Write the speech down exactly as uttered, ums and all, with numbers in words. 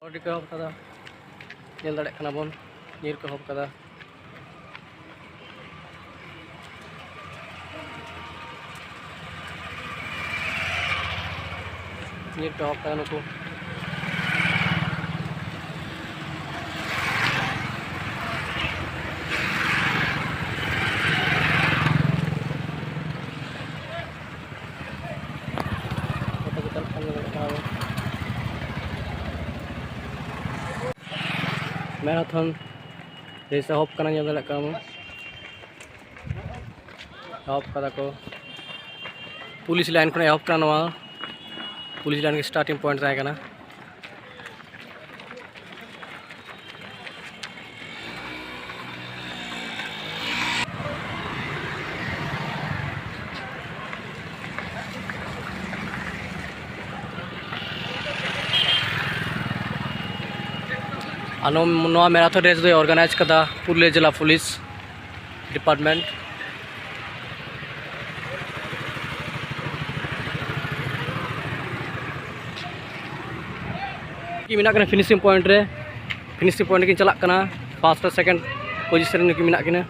ᱟᱹᱰᱤ ᱠᱚ ᱮᱦᱚᱵ ᱠᱟᱫᱟ, ᱧᱮᱞ ᱫᱟᱲᱮᱭᱟᱜ ᱠᱟᱱᱟ ᱵᱚᱱ, ᱧᱤᱨ ᱠᱚ ᱮᱦᱚᱵ ᱠᱟᱫᱟ᱾ ᱧᱤᱨ ᱠᱚ ᱮᱦᱚᱵ ᱠᱟᱫᱟ ᱱᱩᱠᱩ᱾ ᱜᱚᱴᱟ ᱠᱚ ᱪᱟᱞᱟᱜ ᱠᱟᱱ ᱧᱮᱞᱚᱜ ᱠᱟᱱᱟ᱾ ᱢᱮᱨᱟᱛᱷᱚᱱ ᱨᱮᱥ ᱮᱦᱚᱵ ᱠᱟᱱᱟ, ᱧᱮᱞ ᱫᱟᱲᱮᱭᱟᱜ ᱠᱟᱱᱟ ᱵᱚᱱ᱾ ᱮᱦᱚᱵ ᱠᱟᱫᱟ ᱠᱚ᱾ ᱯᱩᱞᱤᱥ ᱞᱟᱭᱤᱱ ᱠᱷᱚᱱ ᱮᱦᱚᱵ ᱠᱟᱱᱟ ᱱᱚᱣᱟ᱾ ᱯᱩᱞᱤᱥ ᱞᱟᱭᱤᱱ ᱜᱮ ᱥᱴᱟᱨᱴᱤᱝ ᱯᱚᱭᱮᱱᱴ ᱛᱟᱦᱮᱸ ᱠᱟᱱᱟ᱾ ᱟᱨ ᱱᱚᱣᱟ, ᱱᱚᱣᱟ ᱢᱮᱨᱟᱛᱷᱚᱱ ᱨᱮᱥ ᱫᱚᱭ ᱚᱨᱜᱟᱱᱟᱭᱤᱡᱽ ᱠᱟᱫᱟ ᱯᱩᱨᱩᱞᱤᱭᱟᱹ ᱡᱮᱞᱟ ᱯᱩᱞᱤᱥ ᱰᱤᱯᱟᱨᱴᱢᱮᱱᱴ᱾ ᱠᱤ ᱢᱮᱱᱟᱜ ᱠᱤᱱᱟ ᱯᱷᱤᱱᱤᱥᱤᱝ ᱯᱚᱭᱮᱱᱴ ᱨᱮ, ᱯᱷᱤᱱᱤᱥᱤᱝ ᱯᱚᱭᱮᱱᱴ ᱨᱮᱠᱤᱱ ᱪᱟᱞᱟᱜ ᱠᱟᱱᱟ᱾ ᱯᱷᱟᱥᱴ ᱟᱨ ᱥᱮᱠᱮᱱᱰ ᱯᱚᱡᱤᱥᱚᱱ ᱨᱮ ᱱᱩᱠᱤᱱ ᱢᱮᱱᱟᱜ ᱠᱤᱱᱟ᱾